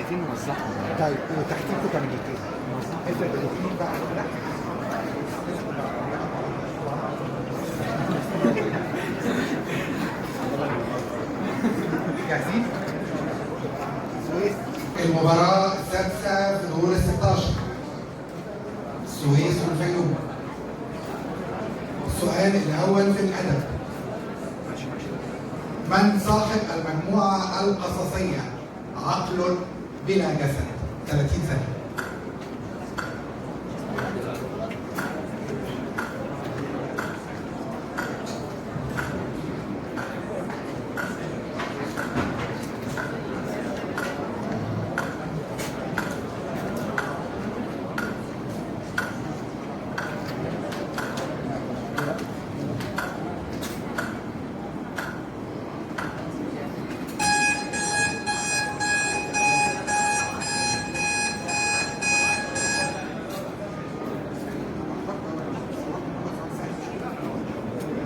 عايزين نوزعهم. طيب وتحتيكوا تمريتين. افرض الاثنين بقى. جاهزين؟ السويس المباراة السادسة في دور ال 16، السويس والفيوم. السؤال الأول في الأدب: من صاحب المجموعة القصصية عقل بلا جسد؟ 30 ثانية.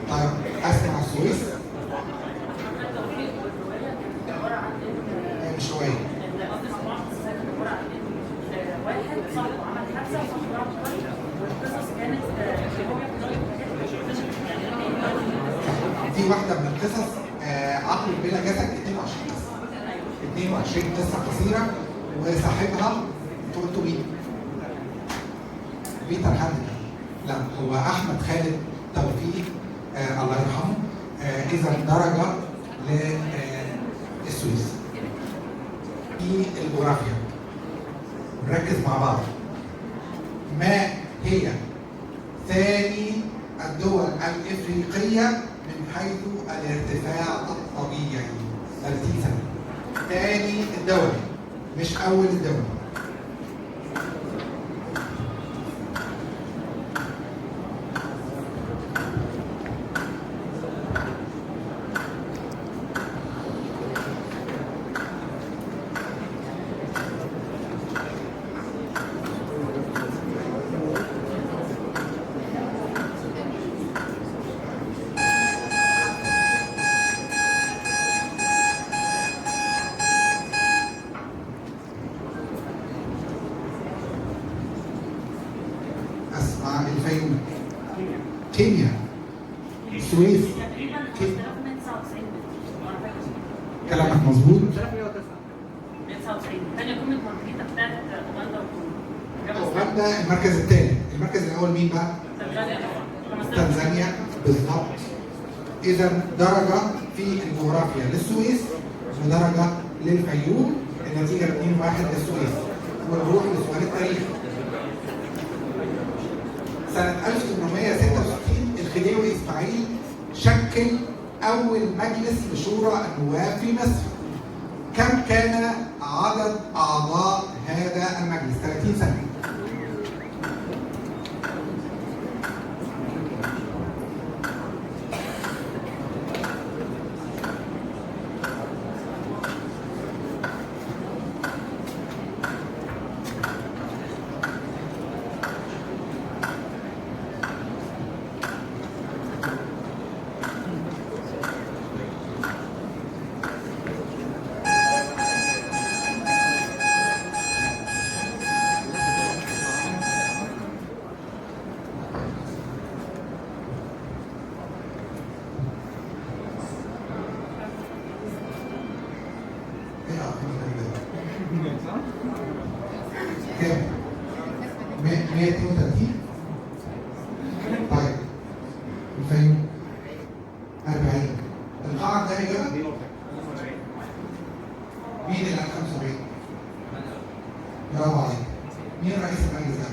طيب اسمع السويس. من شوية دي واحدة من القصص، عقل بلا جسد، 22 قصة، 22 قصة قصيرة، وصاحبها انتوا قلتوا مين؟ بيتر هاندكر. لا، هو احمد خالد توفيق، الله يرحمه. اذا درجه للسويس. في الجغرافيا نركز مع بعض. ما هي ثاني الدول الافريقية من حيث الارتفاع الطبيعي؟ 30 ثانية. ثاني الدول مش اول الدول. اسمع الفيوم. كينيا. السويس. كلامك مظبوط. 199. ثانية قمة مارجريتا بتاعت أوغندا. اوغندا المركز الثالث، المركز الاول مين بقى؟ تنزانيا طبعا. تنزانيا بالظبط. اذا درجه في الجغرافيا للسويس ودرجة للفيوم، النتيجة 2-1 للسويس. ونروح لسؤال التاريخ. سنة 1866 الخديوي إسماعيل شكل أول مجلس لشورى النواب في مصر. كم كان عدد أعضاء هذا المجلس؟ 30 ثانية. ايه الارقام الغريبة دي؟ كام؟ 132؟ طيب الفيوم 40. القاعة عندها إجابة؟ مين اللي قال 75؟ برافو عليك. مين رئيس المجلس ده؟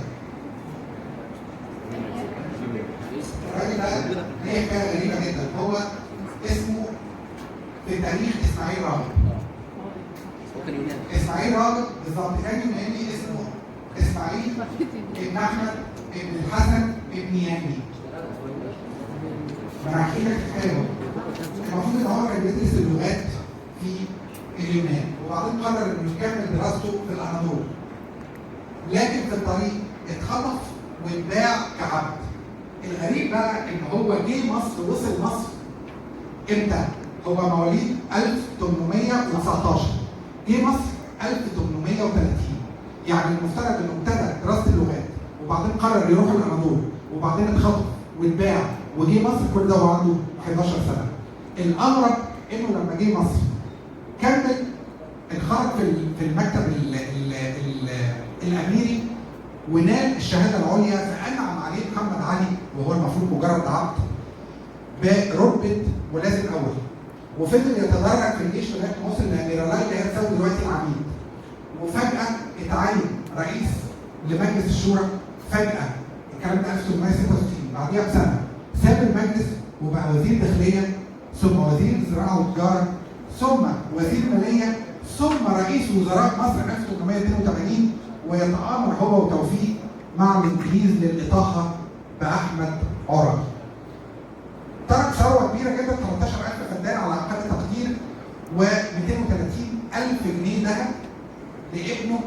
الراجل ده ليه حكاية غريبة جدا، هو اسمه في تاريخ إسماعيل راغب. اسماعيل راغب بالظبط كان يوناني، اسمه اسماعيل ابن احمد ابن الحسن ابن يامي. ما انا هحكي لك حكاية. المفروض ان هو كان بيدرس اللغات في اليونان، وبعدين قرر انه يكمل دراسته في الاناضول. لكن في الطريق اتخطف واتباع كعبد. الغريب بقى ان هو جه مصر، وصل مصر امتى؟ هو مواليد 1819، جه مصر 1822. 1830. يعني المفترض انه ابتدى دراسة اللغات وبعدين قرر يروح الاناضول وبعدين اتخطف واتباع وجه مصر، كل ده وهو عنده 11 سنة. الاغرب انه لما جه مصر كمل، اتخرج في المكتب ال ال ال الاميري ونال الشهادة العليا، فانعم عليه محمد علي وهو المفروض مجرد عبد برتبة ملازم اول، وفضل يتدرج في الجيش لغاية ما وصل لاميرالاي اللي هي تساوي دلوقتي العميد. وفجاة اتعين رئيس لمجلس الشورى فجاة، الكلام ده 1866، بعديها بسنة ساب المجلس وبقى وزير داخلية، ثم وزير زراعة وتجارة، ثم وزير ماليه، ثم رئيس وزراء مصر 1882، ويتآمر هو وتوفيق مع الانجليز للاطاحه باحمد عرابي. ترك ثروة كبيرة جدا، 13000 فدان على اقل تقدير، و230,000 جنيه ذهب لابنه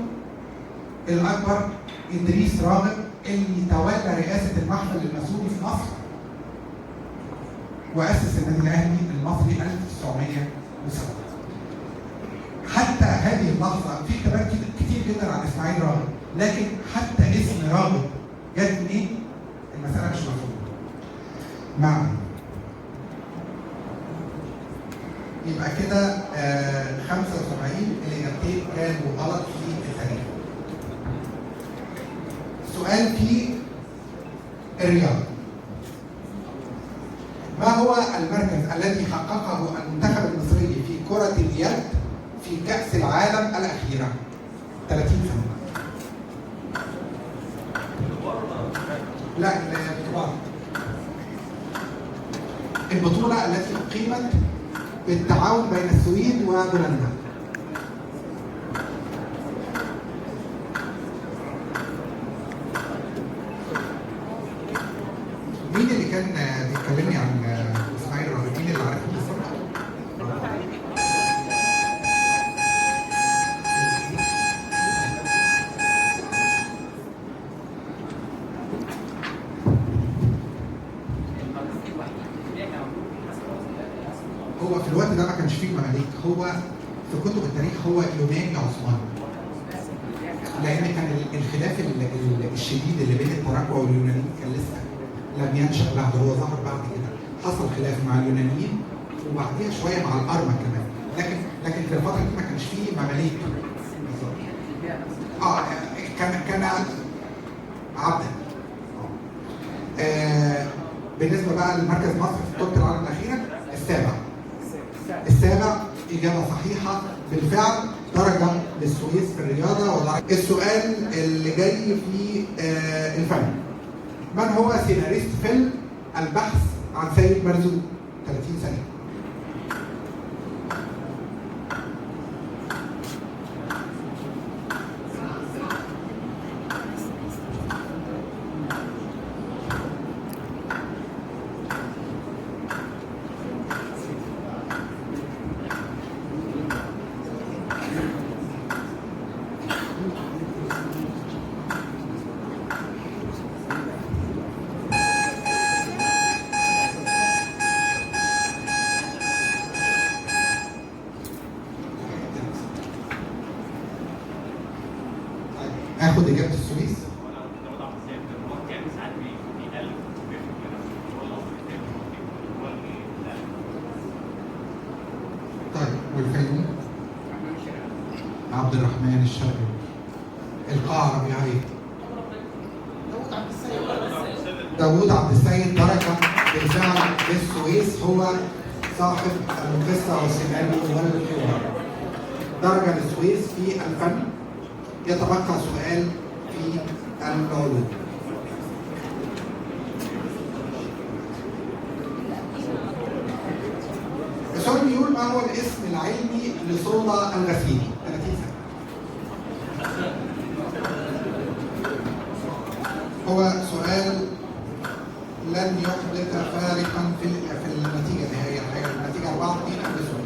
الاكبر ادريس راغب اللي تولى رئاسة المحفل الماسوني في مصر واسس النادي الاهلي المصري 1907. حتى هذه اللحظة في كتابات كتير جدا عن اسماعيل راغب، لكن حتى اسم راغب جت منين؟ المسالة مش مفهومه. معنى يبقى كده 75 الاجابتين كانوا غلط في التاريخ. سؤال في الرياضة. ما هو المركز الذي حققه المنتخب المصري في كرة اليد في كأس العالم الأخيرة؟ 30 سنة. لا، الكبار. البطولة التي أقيمت بالتعاون بين السويد وبولندا. مين اللي كان بيكلمني عن اسماعيل راغب؟ مين اللي عارفه بالظبط؟ هو في الوقت ده ما كانش فيه مماليك، هو في كتب التاريخ هو يوناني عثماني. لان كان الخلاف الشديد اللي بين التراكوة واليونانيين كان لسه لم ينشأ بعد، هو ظهر بعد كده. حصل خلاف مع اليونانيين وبعديها شوية مع الارمن كمان، لكن في الفترة دي ما كانش فيه مماليك بالظبط. كان عبدا. بالنسبة بقى لمركز مصر في بطوله العالم الاخيرة السابع. السابع اجابه صحيحه بالفعل، درجه للسويس في الرياضة. ودرجة. السؤال اللي جاي في الفن. من هو سيناريست فيلم البحث عن سيد مرزوق؟ 30 ثانية. اخد اجابه السويس. طيب والفيوم؟ عبد الرحمن الشرقي. القاعة ربيعيه. داوود عبد السيد. درجه بالفعل للسويس، هو صاحب القصة والسيناريو والحوار. درجه للسويس في الفن. يتبقى سؤال في العلوم. السؤال بيقول ما هو الاسم العلمي لصودا الغسيل؟ 30 ثانية. هو سؤال لن يحدث فارقا في النتيجة النهائية، النتيجة 4-2 قبل السؤال.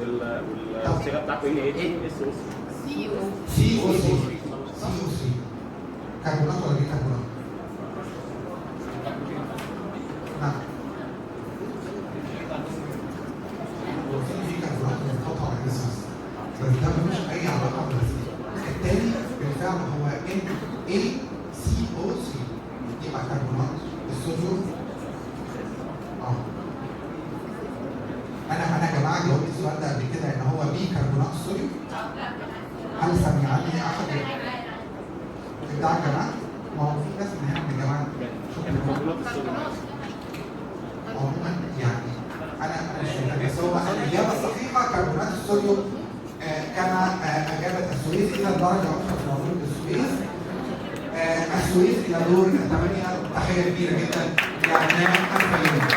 والصيغة بتاعته ان 2 اس او سي او سي او سي. سي او سي كربونات ولا بيكربونات؟ نعم. هو في بيكربونات بنحطه على الجسم بس ده ملوش اي علاقة بالغسيل. التاني بالفعل هو NaCO3، يبقى كربونات الصوديوم. انا يا جماعة جاوبت السؤال ده قبل كده ان هو بيكربونات الصوديوم. هل سمعني احد؟ بتاع الجامعة؟ ما هو في ناس من هنا من الجامعة. يعني كربونات الصوديوم. عموما يعني انا مش فاهم، بس هو الاجابة الصحيحة كربونات الصوديوم كما اجابت السويس. اذا درجه اخرى في العلوم للسويس. السويس الى دور الثمانية. تحية كبيرة جدا لابناء الفيوم.